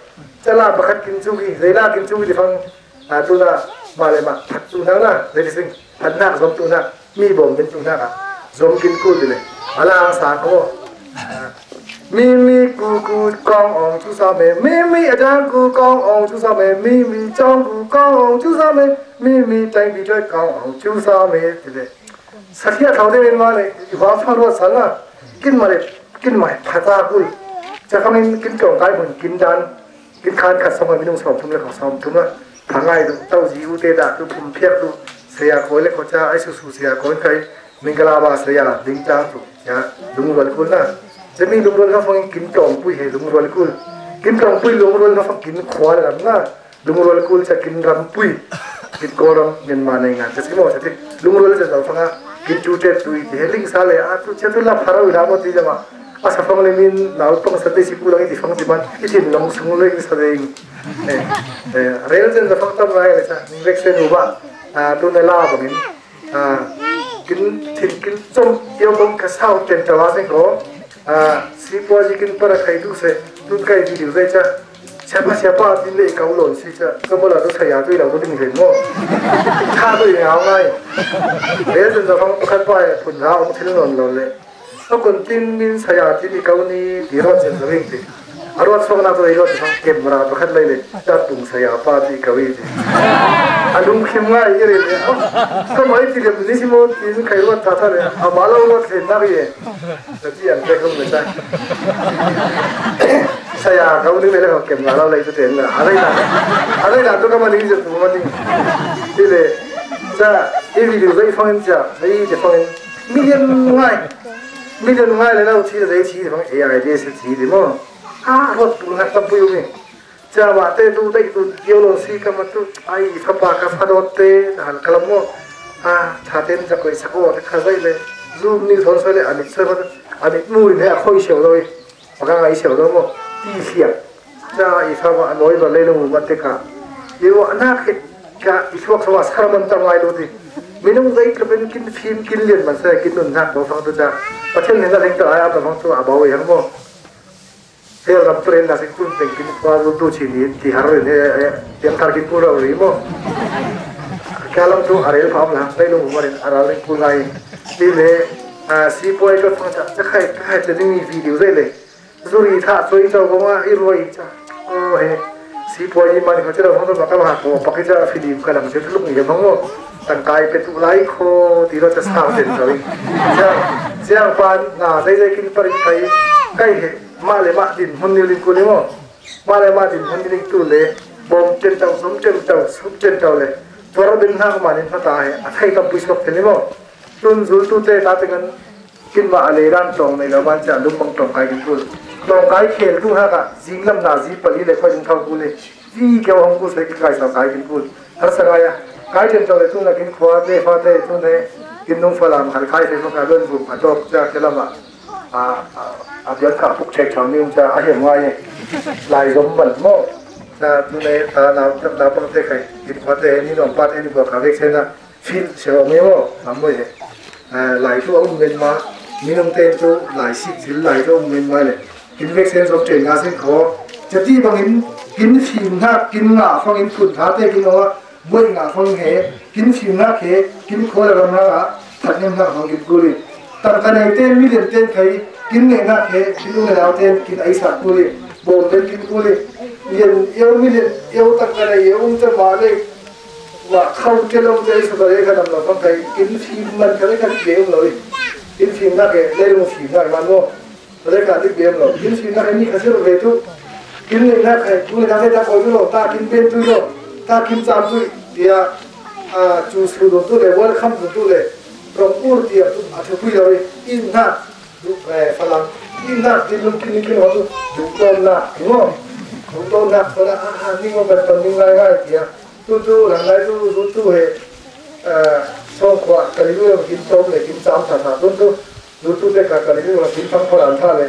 Cha la pakhat kin chu ki, zei la kin chu ki di fang. A tu na ma le ma phat tu na na. Zei di sing. Phat na zom tu na. Mi bom min tu na ka. Zom kin ku di le. Ala sa ko. Mi mi ku ku kong ong chu sa me. Mi mi a dang ku kong ong chu sa me. Mi mi chong ku kong ong chu sa me. Mi mi tang bi choi kong ong chu sa me. Ti le. Sa thia thau de min ma le. I wa fa ro sa la. Kin ma le. Kin ma pha ta ku. Cha fang in kin kong kai mun kin dan. Kin khan khat sawm a minung sawm thum le kha sawm thum a. Pha ngai duh, tau zi u te dah duh, phum phiak duh, saya kawi le khaw ca, ai susu saya kawi kai, Mingala ba saya, ding tang duh, ya, lungrual kul na. Zemi lungrual na fang kin tawng pui he lungrual kul. Kin tawng pui lungrual na fang kin khua le lam na. Lungrual kul ca kin ram pui. Kin kawl ram Myanmar nei ngan. Ca si maw ca tik. Lungrual ca zau fang a. Kin cu tet tui ti he ling sa le a tu ca tu la pharau ila maw ti zama. A sa fang le min naupang sa te si kulang i ti fang ti man i thin long sung le in sa ding. Eh, eh, rel zen da fang tam lai le sa ning vek sen u ba. Ah, tu na la bangin. Ah, kin thin kin chom yo bang ka sau ten ta wa sen ko. Ah, si po ji kin para khai du se. Tun kai video zai cha. Siapa siapa din le kau lon si cha. Ka bola tu saya tu i lau tu ding zen mo. Tha tu i ngau ngai. Rel zen da fang kan pa ya phun ha ong thil non lo le. A kun tin min saya tin i kau ni ti rawt chen zawing ti. A rawt sawk nak zawing rawt ti fang camera pakhat lai le. Tat tung saya pa ti kau i ti. A lungkhim ngai i ri le. Ka mai ti le ni si mo tin kai rawt ta ta le. A ma lo rawt le na ri e. Ta ti an te kau le ta. Saya kau ni le le camera lo lai tu te na. A lai na. A lai na tu ka ma ni je tu ma ni. Ti le. Cha, i video zai fang in cha. Zai je fang in. Million ngai. Million ngai le lo thi le thi bang A I de se thi de mo. A rawt tu na tam pui mi. Cha ma te tu dai tu dio lo si ka ma tu. Ai fa pa ka fa dot te hal kalam mo. A tha ten cha koi sa ko te kha zai le. Zoom ni thon sa le ani sa ko ani mu ne a khoi se lo. Pakang ai siau lo mo. Ti siang. Cha i fa ma noi ba le lo ma te ka. I wa na khit ka i thuak sa wa sar man ta ngai lo ti. Minung dai ka pen kin phim kin lian man sa kin nun na ko fang tu cha. Pathian ne na leng ta ai a ta fang tu a ba we yang mo. Hel ram tu ren na sing kun teng kin pa lu tu chi ni ti har ren he he. Yang thar kin pu ra ri mo. Ka lam tu a rel pham la. Dai lo ma ren a ra ren pu ngai. Ti le a si poi ka fang cha cha khai khai te ni video dai le. Zuri tha choi chau ko nga i roi cha. O he. Si poi i man ko chira hong ma ka ma ko pa ki cha film ka lang che lu ni hong mo. Tang kai pe tu lai ko ti ro ta sa den chau. Cha cha pa na dai dai kin pa ri kai. Kai he. Ma le ma din hun ni ling ko le mo. Ma le ma din hun ni ling tu le. Bom chen tau sum chen tau sum chen tau le. Tor din ha ma nin ta he. A thai kam pui sok te ni mo. Tun zul tu te ta te ngan. Kin ma a le ran tawng nei lo man cha lum bang tawng kai kin kul. Tawng kai khel tu ha ka zing lam na zi pali le khoi ding thau kul le. Zi keu hong kul se kin kai sa kai kin kul. Har sa ngai a. Kai chen tawng le tu na kin khua te fa te tu ne. Kin nung fa lam hal kai se ka lon bu ka tok cha ke lama. A a a bian ka puk chek chang ni um cha a hem ngai. Lai zom ban mo. Cha tu ne ta na na pang te kai. Kin khua te ni nong pa te ni ko ka vek se na. Fil se wa nge mo. Am mo ye. Lai tu a um men ma. Minung te tu lai sik zil lai tu a um men ma le. Kin vek sen zom chen nga sen ko. Chati bangin kin fim hnak, kin ngah fangin phun ṭha te kin awng a, buai ngah fang he, kin fim hnak he, kin khual a ram hnak ah that ngam hnak fang kin kul i. Tangka nei ten, milian ten khai, kin ngeih hnak he, kin u ngeih nau ten, kin aisak kul i. Bawm ten kin kul i. Lian eu, milian eu tangka nei eu um cemah le, wah khau ṭial um ce, aisak a le ka dam lo fang khai, kin fim man kha le ka ti um lo i. Kin fim hnak he, leilung fim hnak man maw. Reka dik bem lo. Kin fimnak he mi kha sir ve tu. Kin ngeihnak he, tu le dang he ta koi tu lo, ta kin ben tu lo, ta kin cam tu, tia, a, cu su dun tu le, welcome dun tu le, rong ur tia tu, a thu pui lo i, in hnak, du, eh, falang, in hnak, din lung kin, kin ho tu, du ton nak, tu mo. Du ton nak, ko la, a, a, ni mo ben ton ni ngai ngai tia. Tu tu, lang lai tu, tu tu he, eh, song khua, ka li lu kin tom le, kin cam ta ta, tu tu. Dutu te ka kal in ula kin thang phalan tha le,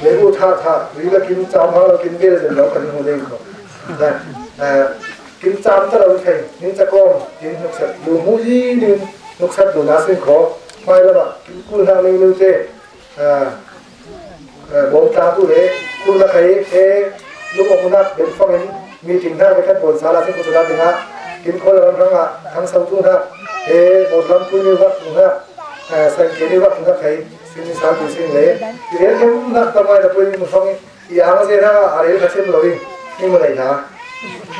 le u tha tha, ri la kin cam hang lo kin bel zen lo kan hmu ding ko. Na, eh, kin cam ta lo thei, nin ca kawm, kin hnuksat, lu hmu i nin hnuksat lu na sin ko. Hmai lama, kin kul hang ning nu te, eh, eh, bawm tla tu le, kul na kai, eh, lu awm nak, ben fangin, meeting hang le kan bawn sa la sin ko tu na ding a, kin khawl lam hang a, hang sau tu na, eh, bawn lam tu ni vak tu na, eh, sang ke ni vak tu na kai, Sin sa tu sin le. I rel khem nak ta mai ta pui ni fang i ang se na a rel kha sem lo i. Ni mo lai na.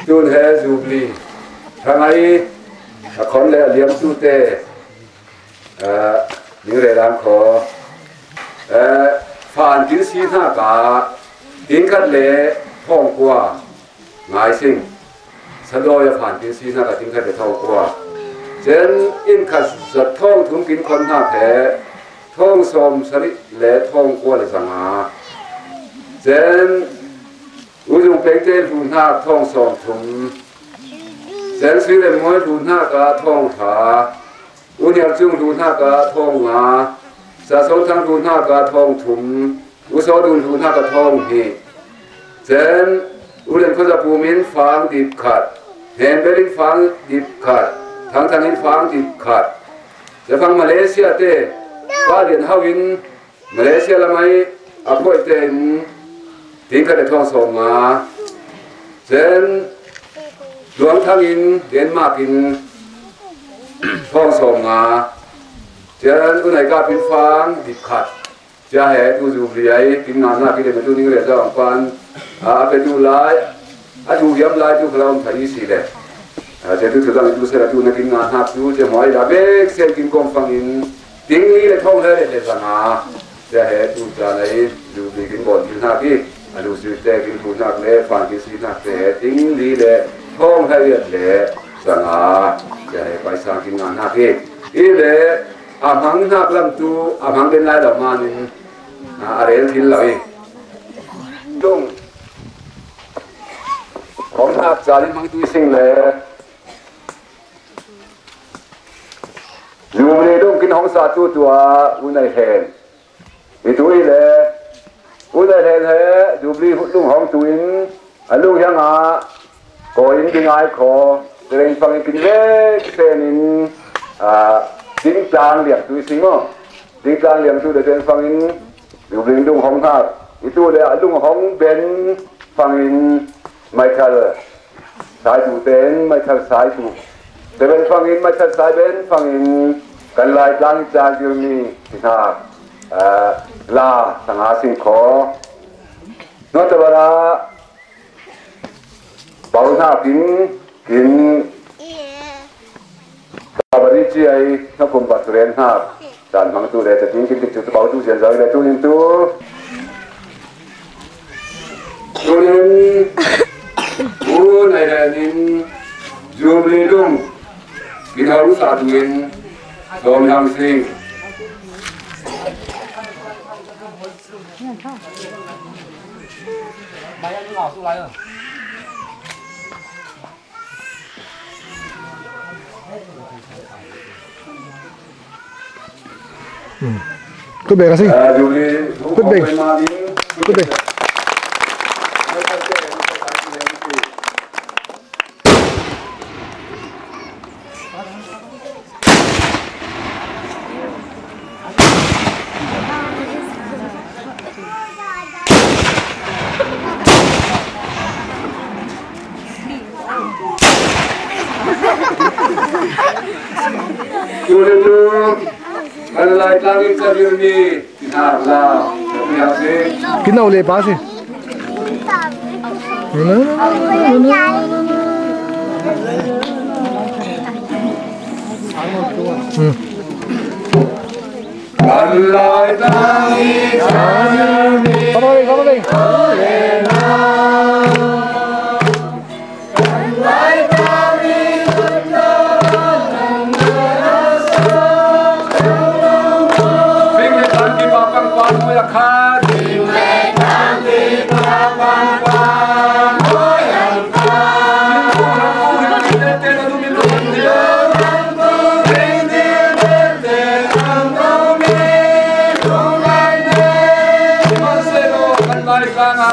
Tun he Jubilee. Thang ai a khon le a liam tu te. A, ning rel ang kho. A, fan tin si hna ka. Tin khat le thong kua. Ngai sing. Sadawi a phan tin si hna ka tin khat le thong kua. Cen in khat zat thong thum kin khon hna he thong sawm sarih le thong kua le zanga. Cen U Zung Pengte hlu hna thong sawm thum. Cen Sui le Mawi hlu hna ka thong hra. U Nial Cung hlu hna ka thong nga, Sa Sawn Thang hlu hna ka thong thum, U Saw Dun hlu hna ka thong hnih. Cen, U Len Khuaza Pum in fang dip khat, Hnem Bel in fang dip khat, Thang Thang in fang dip khat. Cefang Malaysia te, Pa Lian Hau in Malaysia lam ai a phuai tein tin khat le thong sawm nga, cen Luang Thang in Denmark in thong sawm nga, cen U Nai Kap in fang dip khat. Cia he tu Jubilee ai, tin nga hna ki le tu ning le zong pan, a, a pe tu lai, a tu hiam lai tu kha la um thai si le. A, cia tu tu zang tu se la tu na kin nga hna tu, cia hmai la bek sen kin kong fang in, Ting li le thong he le le zanga. Cia he tu ca nei, lu bi kin bon kin hna ki. A lu sui te kin hu hna le, fan kin sui hna te he ting li le thong he le le zanga. Cia he pai sang kin nga hna ki. I le a hmang hna lam tu, a hmang den lai lo manin, a, a rel thil lo i. Tung. Hong hnak ca li hmang tu i sing le. Jubilee lung kin hong sa tu tu a U Nai Hlen. I tu i le U Nai Hlen he Jubilee lung hong tu in a lung hiang a ko in ding ai ko. Tereng fang in kin vek sen in, a, ding tlang liang tu i sing maw. Ding tlang liang tu le tereng fang in Jubilee lung hong hak. I tu le a lung hong ben fang in mai thal. Saitu tein mai thal saitu. Te ben fangin mai thal sai ben fangin kan Laitlang hi caan dirmi hi hna, eh, la sanga sing kho. Nawtabara bau hna kin, kin Bari ci ai na kum ba turen hna. Dan hmang tu le tatin kin tik tu bau tu zian zau le tu hin tu. Tunin, u nai le nin, Jubilee lung, kin hau sa tuin, dom hang sing. Kut bek a si. Kut bek. Kut bek. Tuni tu kan Laitlang in ka dil mi ti hna la, ka ti hna si. Kino le pa si. Hmm. Kan Laitlang i ka dil mi. Come on, come on.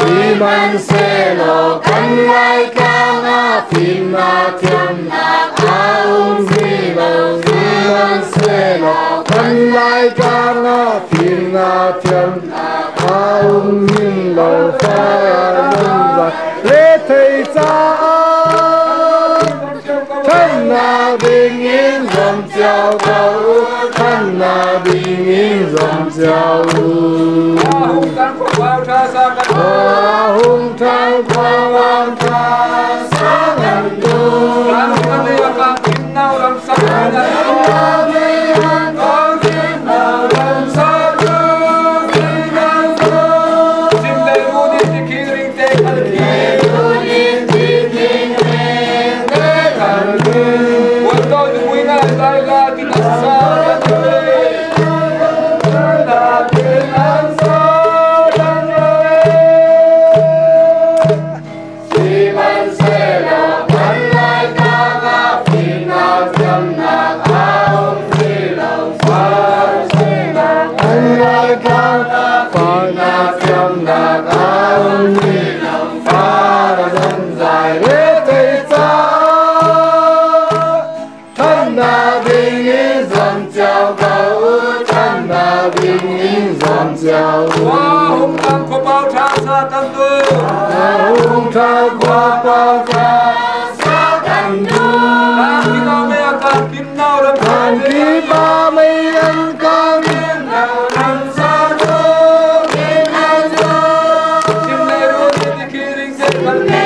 Sihmanhsehlaw kan Laitlang ah fimnak thiamnak a um hi lo. Sihmanhsehlaw kan Laitlang ah fimnak thiamnak a um hi lo. Fa a lam zai le thei caah thanna ding in zom cio ko, thanna ding in zom cio u. A hung tang khuapau ṭha sa kan duh. A hung tang khuapau ṭha sa kan duh. Ram kan lei a kang kim nau ram sa kan duh. Sim lei mu ni ti khi ring te kan khi. Thanna ding in zom cio ko, thanna ding in zom cio. Wa hung tang khuapau ṭha sa kan duh. Wa hung tang khuapau ṭha sa kan duh. Kan kim nau mei a kan kim nau ram kan kim nau mei an kan kim nau ram sa duh. Sim lei mu ni ti khi ring te kan khi.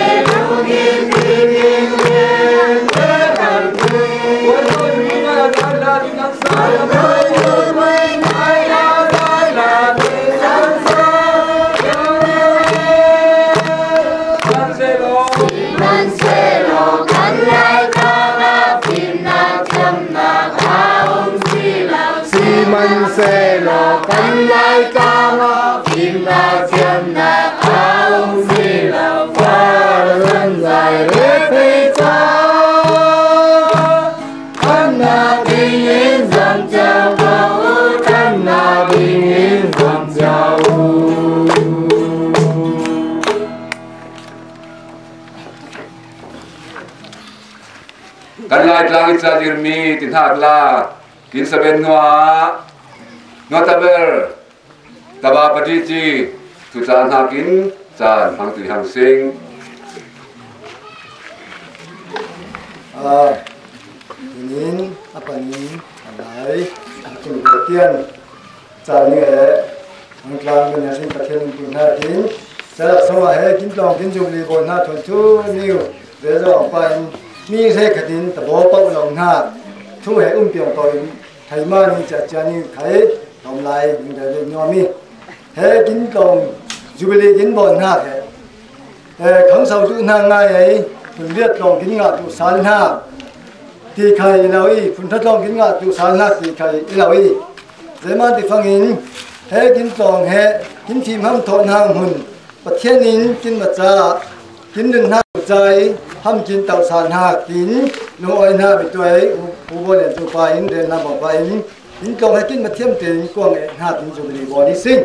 Sihmanhsehlaw kan Laitlang ah fimnak thiamnak a um hi lo. Fa a lam zai le thei caah thanna ding in zom cio ko, thanna ding in zom cio. Kan Laitlang i ca dirmi ti hna la, kin saben hnuah, hnuah taber, taba pati ci, tucaan hnakin caan hmang ti hang sing. Ah, tinin a panin a lai a kum tian caan ni eh, hmang tlang kan sin Pathian in pi hna tin, calak sawng ah he kin tlawng kin Jubilee bawi hna thun thu niu ve zo ang pa in mi hre khat in tabaw pauh lo hna thu he um piang pauh in, Theima nih cia cia nih khai hlawm lai ning rel nuam i, he kin tlawng Jubilee kin bawn hna he, eh, khangso tu hna ngai ei, phun riat tlawng kin ngah tu sal hna ti khai i lo i, phun ṭha tlawng kin ngah tu sal hna ti khai i lo i, zeihmanh ti fangin he kin tlawng he kin fim ham thawh hna hmun Pathian in kin va caah kin nun hna, cai ham kin tauh sa hna, kin lungawi hna, mituai u, u bawi le cu pa in rel hna bang pa in, kin tlawng he kin va thiam tein kuang eh hna, kin Jubilee bawn i sing.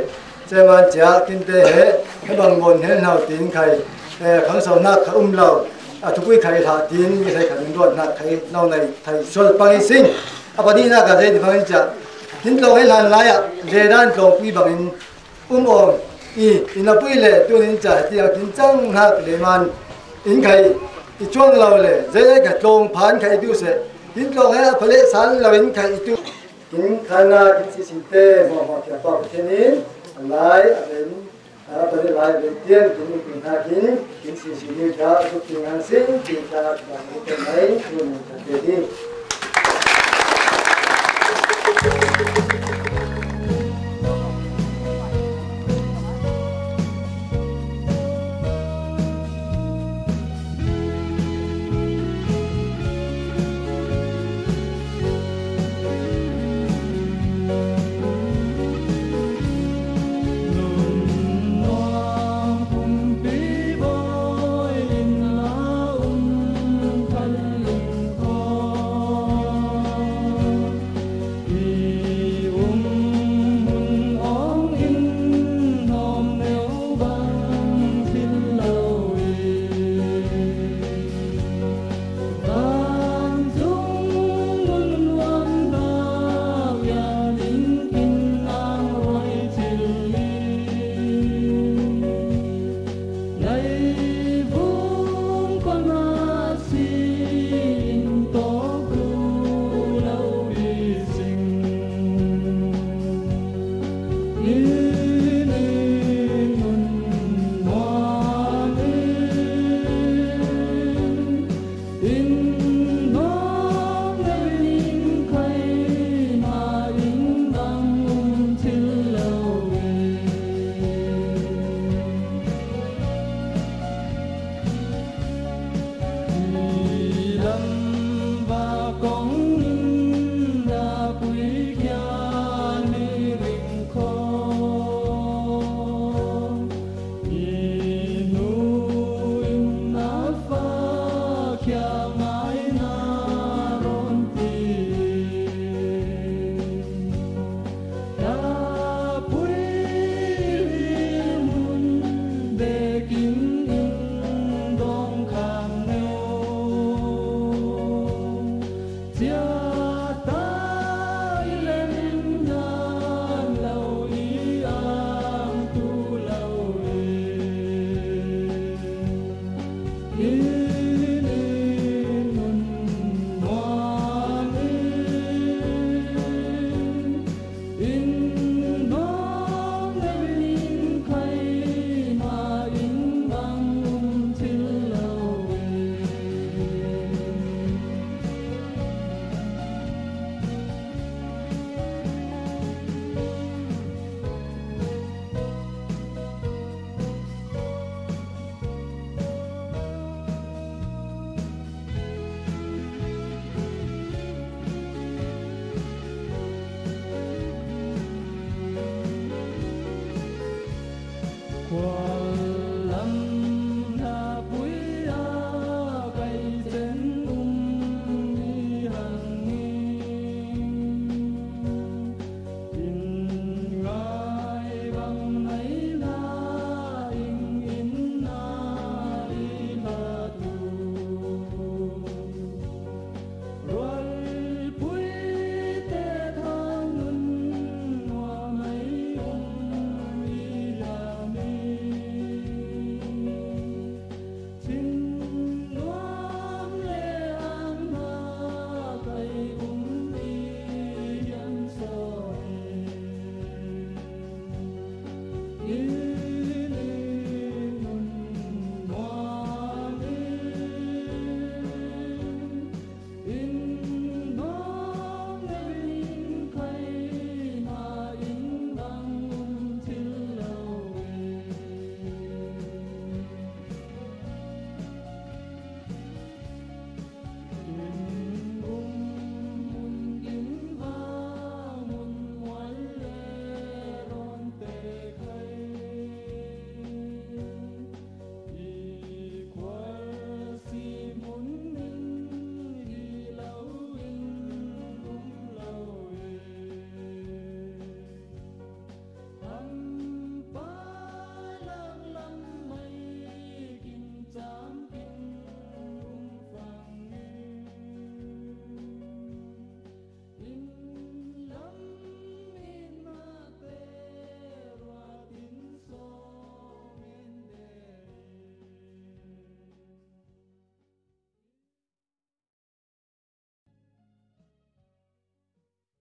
Ceman cia kin te he, he bang bawn hel hna u, tin khai, eh, khangso hna kha um lo, a thupui khai hlah, tin mi khai kha ding dawt hna khai lo nei thai sual pang i sing. A pahnihnak ah zei ti fangin cia kin tlawng he hlan lai ah, zedan tlawngpui bangin um awm i, i na pui le tunin ca hetiang kin cang hnak le man in khai i cuang lo le, zei ka tlawng phan khai i duh seh, Kin tlawng he a pha le san lo in kha i tu. Kin khan a kin sisinte mawhmawh piak pa Pathian in a lai a ven, a pha le lai a ven tian kin i tu hna kin, kin sisi ni kha a zuk ti ngang sin ti kha ka kin mai nun nun kha te ding.